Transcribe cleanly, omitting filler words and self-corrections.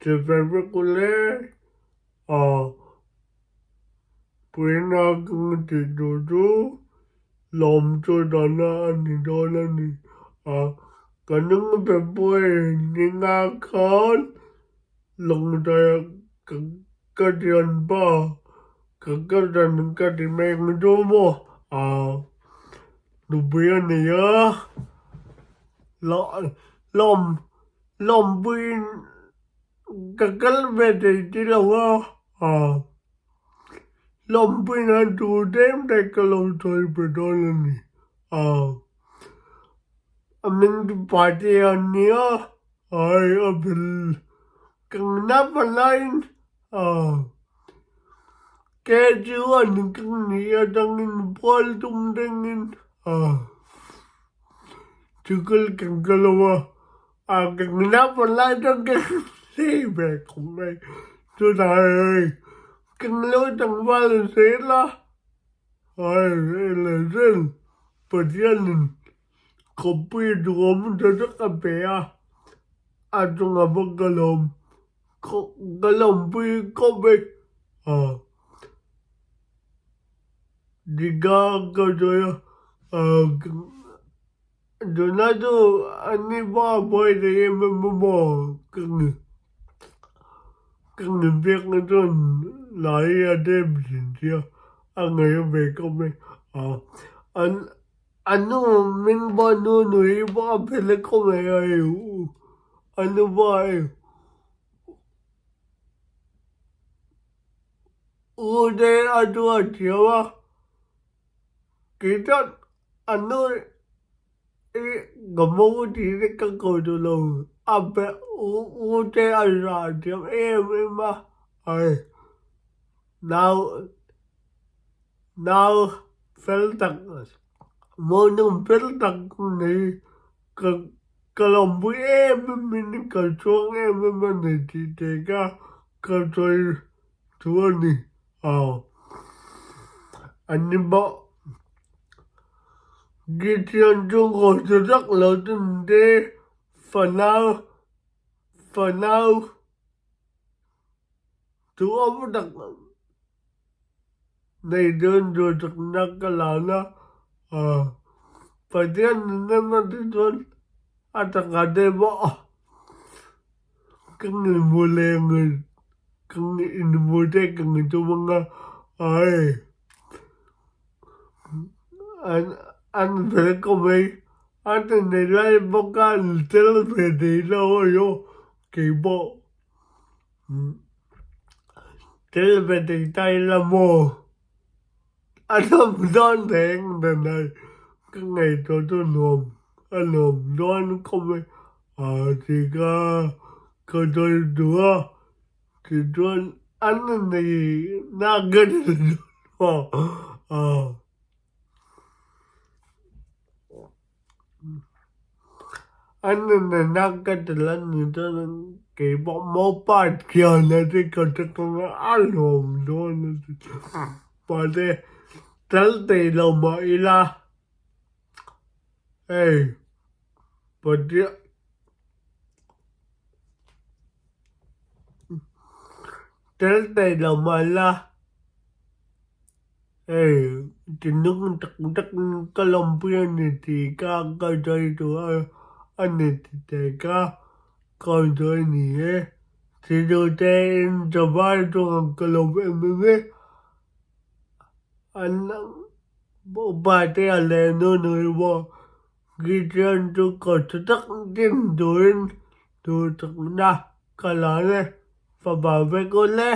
Chibai vek ule a puina kawng tih tur chu lawm chu dana a ni dawn a ni a, ka nung te pawhin ni nga khan lawngtlaiah ka ka thianpa ka cousin ka ti mek chu maw a nupui a nei a lawm lawmpuiin ka kal ve thei ti lo a, lawmpuiin a tur tlem te ka lo sawi pe dawn a ni. A hming chu party a nia, ai a bel ka nap a laiin ke chu an kang ni atangin pual tum rengin chukul kan ka lo a. A ka palai chuan ka hlei ve khawp mai. Chutah hei ka lo tlangval zel a, hei lehzel Pathianin khawpui duhawm tha tak a pe a, a chungah pawh ka lawm ka lawmpui khawp mai. Dika ka sawi a. Tuna chu an ni pawh a buai thei em em a maw ka nge ka nge biak na chuan lai hi a tlem thin sia a ngaih a ve khawp mai a an a nu hming pawh nu nui pawh a pe lek khawp mai a hei u a nu pawh hei u te a chu a thiam a kei chuan. A nu i ka mo tih hi ka ko duh lo, a be u u te a zah thiam em em a, ai nau nau fel tak mo nu fel tak nei ka ka lawmpui em em in ka chhuang em em a ni tih te kha ka sawi thu a ni. Aw, an ni bawk. Gideon chu ngawi ta tak lo chuan te fanau fanau chu awm tak nei dawn tur chakna ka lan a, Pathian nunna na te chuan a takah te pawh Ka nginmu leh ka inmu te ka ngitum anga ai an an ve khawp mai a ti nei lai bawk a an tel ve thei lo a aw keipawh tel ve thei ta ila maw a hlawm dawn reng reng a ka ngaihtuah chu nuam a nuam dawn khawp mai a ti ka ka sawi duh a tichuan an nei na ka ti dawn a. An nunna ka tel a ni chuan keipawh mopa thiana te ka check anga a lawm dawn a ti. Mahse tel thei lo mah ila hei Pathian tel thei lo mah ila. Hei ti nung tak tak ka lawmpui a ni tih ka ka sawi tur a a ni ti te ka ka sawi ni e. Sidu te in chabai chungah ka lawm em em e. An upa te a leh nu nui pawh Kristian chu ka tha tak din turin duhsakna ka la e. Fapa vek ule.